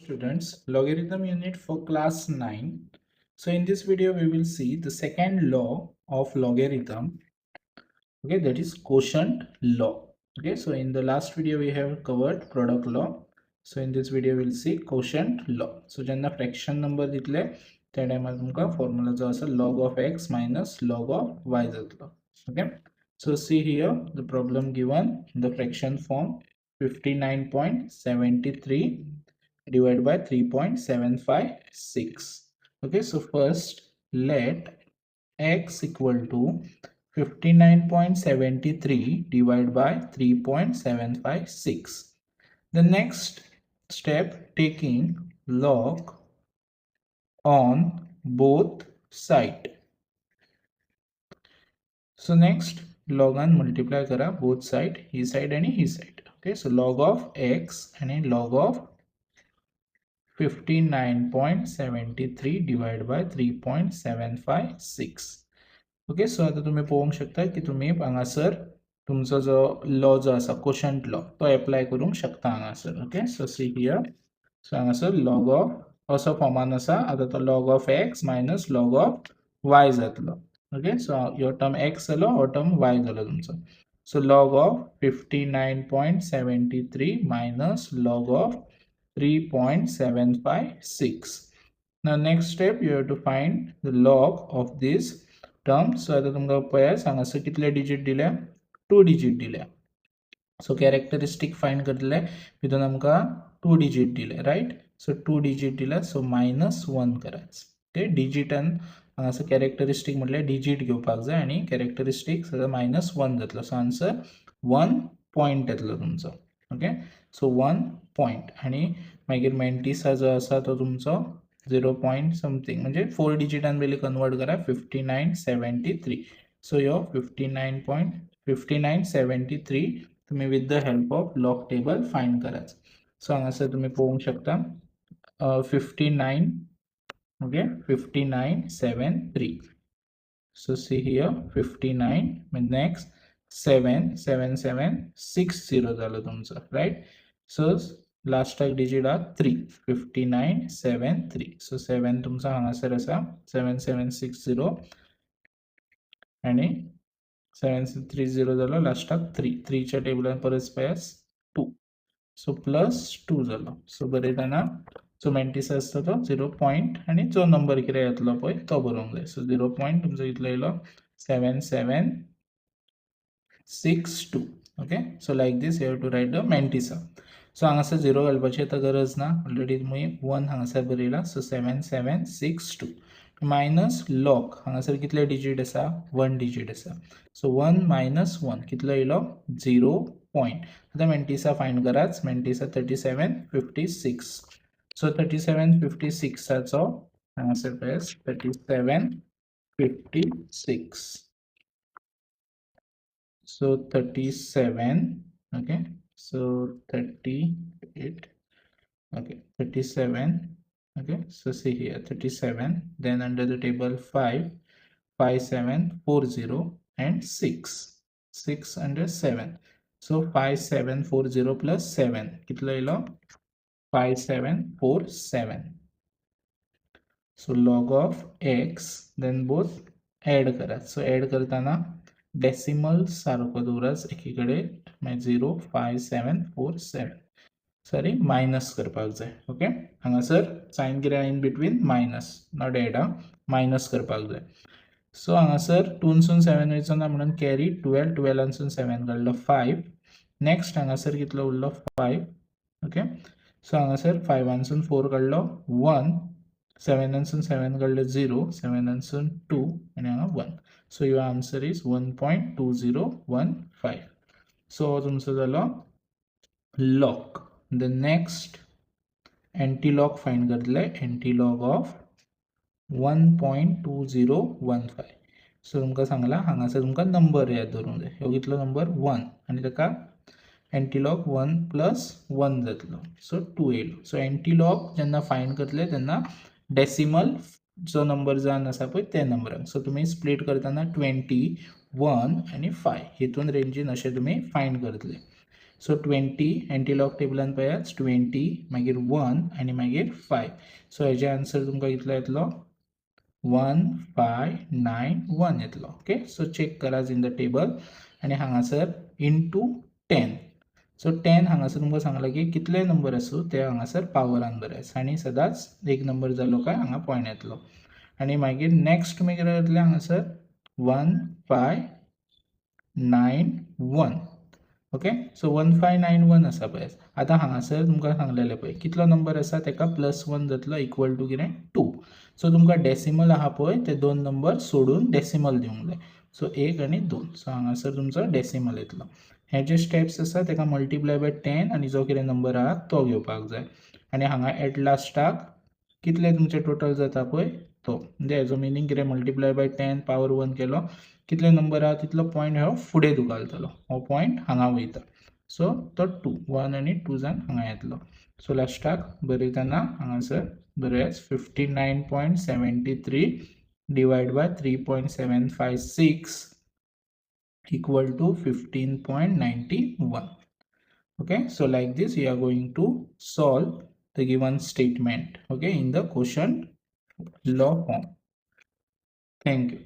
Students, logarithm unit for class 9. So in this video we will see the second law of logarithm, okay, that is quotient law. Okay, so in the last video we have covered product law. So in this video we will see quotient law. So जेन्ना fraction number दितले त्या टायमार तुमकां formula जो आसा log of x minus log of y जातलो. Okay, so see here the problem given in the fraction form 59.73 divided by 3.756. Okay, so first let x equal to 59.73 divided by 3.756. The next step, taking log on both side. So next log multiply करा both side, ही side आणि ही side. Okay, so log of x आणि log of 59.73 divided by 3.756. Okay, so आता तुम्ही पळोवंक शकता की तुम्ही हांगासर तुमचो जो लॉ जो आसा क्वोशंट लॉ तो एप्लाय करूंक शकता हांगासर. Okay, so see here, so हांगासर लॉग ऑफ असो फॉर्मान आसा. आतां तो log of x minus log of y जातलो. ओके, सो ह्यो टर्म एक्स जालो, हो टर्म वाय जालो तुमचो. So log of 59.73 minus log of 3.756. Now next step, you have to find the log of this term. So आता तुमकां पळयात हांगासर कितले डिजीट दिल्या, टू डिजीट दिल्या. सो कॅरेक्टरिस्टीक फायंड करतले, भितून आमकां टू डिजीट दिले, रायट? सो टू डिजीट दिल्या, सो मायनस वन करात. ओके, डिजिटान हांगासर कॅरेक्टरिस्टीक म्हटल्यार डिजीट घेवपाक जाय आनी कॅरेक्टरिस्टीक मायनस वन जातलो. सो आन्सर वन पॉयंट येतलो तुमचो. ओके, सो वन पॉयंट आनी मागीर मेंटिसा जो आसा तो तुमचो झिरो पॉयंट समथींग, म्हणजे फोर डिजिटान पयलीं कन्वर्ट करा, 59.73. So ह्यो 59.5973 तुमी with the help of log table find करात. सो हांगासर तुमी पळोवंक शकता 59, okay, 59.73. So see here, 59, next 7 7 7 6 0 जालो तुमचो, रायट? सो लास्टाक डिजीट आहा three, 59.73. So seven तुमचो हांगासर आसा, सेवन सेवन सिक्स झिरो आनी सेवन थ्री झिरो जालो. लास्टाक थ्री, थ्रीच्या टेबलान परत पळयात टू, सो प्लस टू जालो. सो बरयतना सो मेंटिसा आसता तो झिरो पॉयंट आनी जो नंबर कितें येतलो पळय तो बरोवंक जाय. सो झिरो पॉयंट तुमचो कितलो येयलो? 7762. Okay, so like this you have to write the mantissa. So हांगासर झिरो घालपाची आतां गरज ना, ऑलरेडी तुमी वन हांगासर बरयला. So 7762 minus log, हांगासर कितले डिजीट आसा? वन डिजीट आसा. सो वन मायनस वन कितलो येयलो? Zero point. आतां मेंटिसा फायंड करात. Mantissa 37.56. So 37.56 साचो हांगासर पळयात, 37.56. So 37, okay, so 38, okay, 37. Okay, so see here, 37, then under the table 5 5 7 4 0 and 6 6 under 7. So 5 7 4 0 plus 7 कितलो येयलो? 5 7 4 7. So log of x, then both add करात. सो ॲड करताना decimal सारको दवरात एकी कडेन, मागीर 0 5 7 4 7, sorry, minus करपाक जाय. ओके, हांगासर सायन कितें? In between minus, not add. आं, मायनस करपाक जाय. सो हांगासर टूनसून सेवन वयचो ना म्हणून कॅरी 12, 12 सून सेवन काडलो फायव. नेक्स्ट हांगासर कितलो उरलो? फायव. ओके, सो हांगासर फायवानसून फोर काडलो वन, सेवनानसून सेवन काडलो झिरो, सेवनानसून टू आनी हांगा one. So your answer is 1.2015. So हो तुमचो जालो log. The next antilog find करतले, antilog of 1.2015. So तुमकां सांगलां, हांगासर तुमकां नंबर याद दवरूंक जाय. ह्यो कितलो नंबर? वन. आनी ताका एंटीलॉग वन प्लस वन जातलो, सो टू येयलो. सो एंटीलॉग जेन्ना फायंड करतले तेन्ना डेसिमल जो नंबर जावन आसा पळय त्या नंबराक. सो तुमी स्प्लीट करतना 20, वन आनी फाय हितून रेंजीन अशें तुमी फायंड करतले. सो 20 एंटीलॉग टेबलान पळयात 20 मागीर 1 आनी मागीर 5. सो हेजे आन्सर तुमकां कितलो येतलो 1 5 9 1 येतलो. ओके, सो चेक करात इन the table आनी हांगासर इंटू 10. सो 10 हांगासर तुमकां सांगलां की कितले नंबर आसूं ते हांगासर पावरान बरयात आनी सदांच एक नंबर जालो काय हांगा पॉयंट येतलो. आनी मागीर नेक्स्ट तुमी कितें करतले हांगासर 1 5 9 1. ओके, सो 1 5 9 1 आसा पळय. आतां हांगासर तुमकां सांगलेलें पळय कितलो नंबर आसा तेका प्लस 1 जातलो इक्वल टू कितें 2. सो तुमकां डेसिमल आहा पळय ते दोन नंबर सोडून डेसिमल दिवंक जाय. सो 1 आनी 2. सो हांगासर तुमचो डेसिमल येतलो. हे जे स्टेप्स आसा तेका मल्टिप्लाय बाय 10 आनी जो कितें नंबर आहा तो घेवपाक जाय. आनी हांगा एट लास्टाक कितले तुमचे टोटल जाता पळय तो, म्हणजे हेजो मिनींग कितें मल्टिप्लाय बाय 10 पावर 1 केलो कितले नंबर आहा तितलो पॉयंट हो फुडें धुकालतलो, हो पॉयंट हांगा वयता. सो तो 2 1 आनी 2 जावन हांगा येतलो. सो लास्टाक बरयतना हांगासर बरयात 59.73 divide by 3.756 equal to 15.91. Okay, so like this you are going to solve the given statement, okay, in the quotient law form. Thank you.